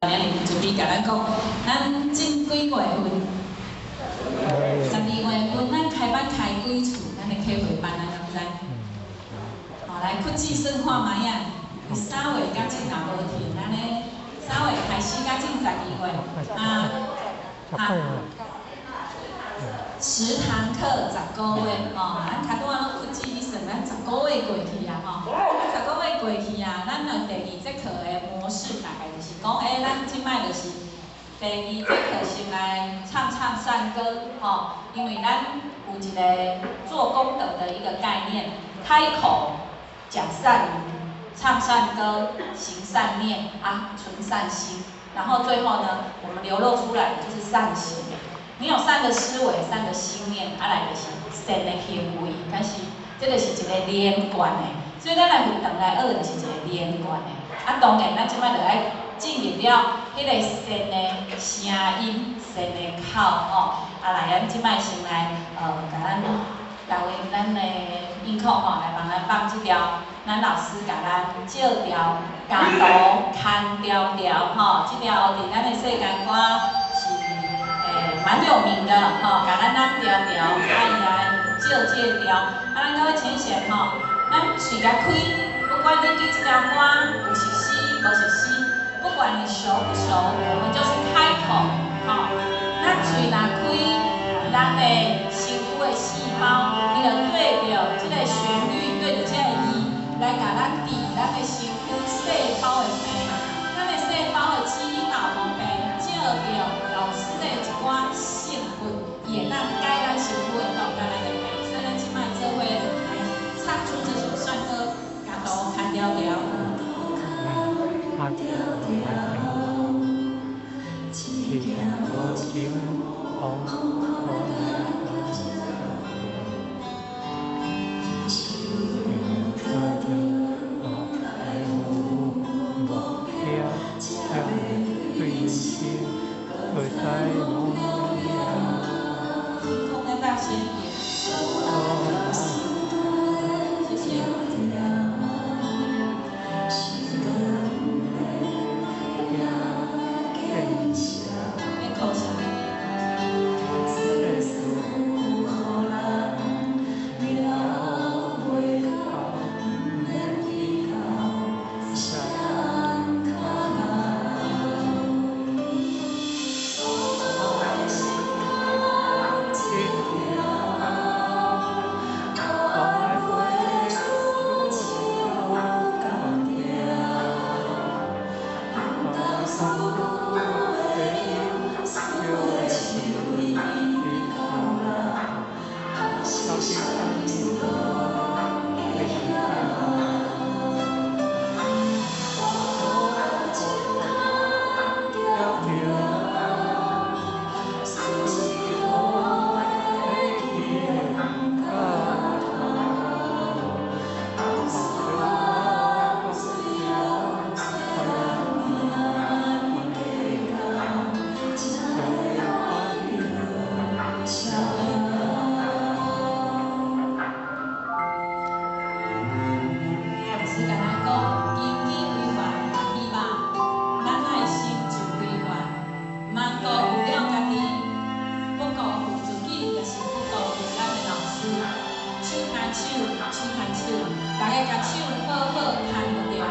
準備共咱講，咱這幾月份？12月份，咱開班開幾次？咱的啟慧班，咱敢知？好，來，屈指算看覓仔？3月到這若無停，按呢3月開始到這12月，啊啊，10堂課10個月，吼，咱較拄仔攏屈指去算，咱十個月過去啊，吼，十個月過去啊，咱的第二節課的模式大概就是講，欸，咱這擺就是第二節課先來唱唱善歌，吼，因為咱有一個做功德的一個概念，開口講善語，唱善歌，行善念，啊，存善心，然後最後呢，我們流露出來就是善行。你有善的思維、善的心念，啊來就是善的行為，但是這個是一個連貫的，所以咱來佛堂來學就是一個連貫的。啊，當然咱這擺就愛進入了彼個善的聲音、善的口吼。啊，來，咱這擺先來，共咱各位咱的音控吼來幫咱放這條，咱老師共咱借調家徒牽條條吼，這條佇咱的世間歌是蠻有名的吼，共咱攬條條，啊伊來借這調，啊咱各位淺顯吼，咱喙共開，不管你對這條歌有熟悉無熟悉，不管你熟不熟，我們就是開口，吼，咱喙若開，咱的身軀的細胞，伊就對著這個旋律，對著這個字，來共咱治咱的身軀細胞的病，咱的細胞的基因若有毛病，借著老師的一寡聖物，伊會當解咱身軀的毒，共咱的病，所以咱這擺做伙來唱出這首善歌，家徒牽條條。牽條音控再大聲一點。謝謝。免可惜一點。老師共咱講，根基非凡，希望咱愛成就非凡，毋通辜負了家己，不辜負自己，也是不辜負咱的老師。手牽手，手牽手，大家共手好好牽牢，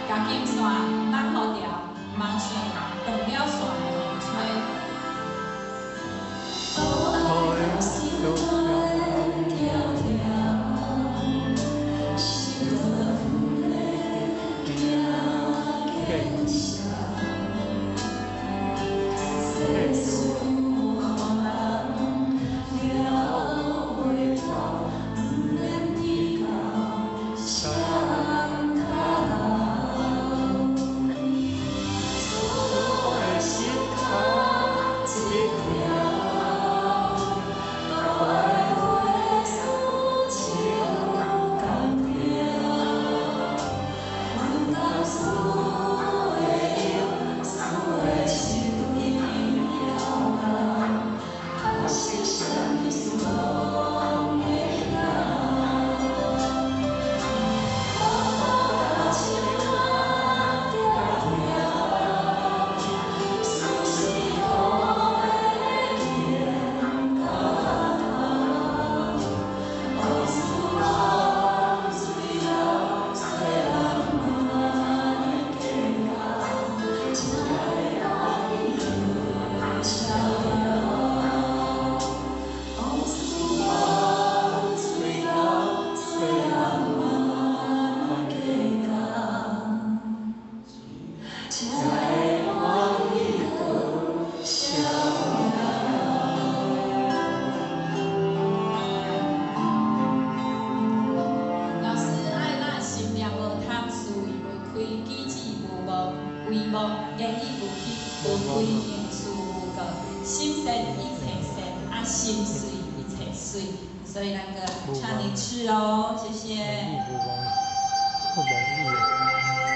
共金線綁好牢，毋通像斷了線的風吹。除非行事無過，心善一切善，啊心媠一切媠。所以咱閣唱一次哦，謝謝。無忘意。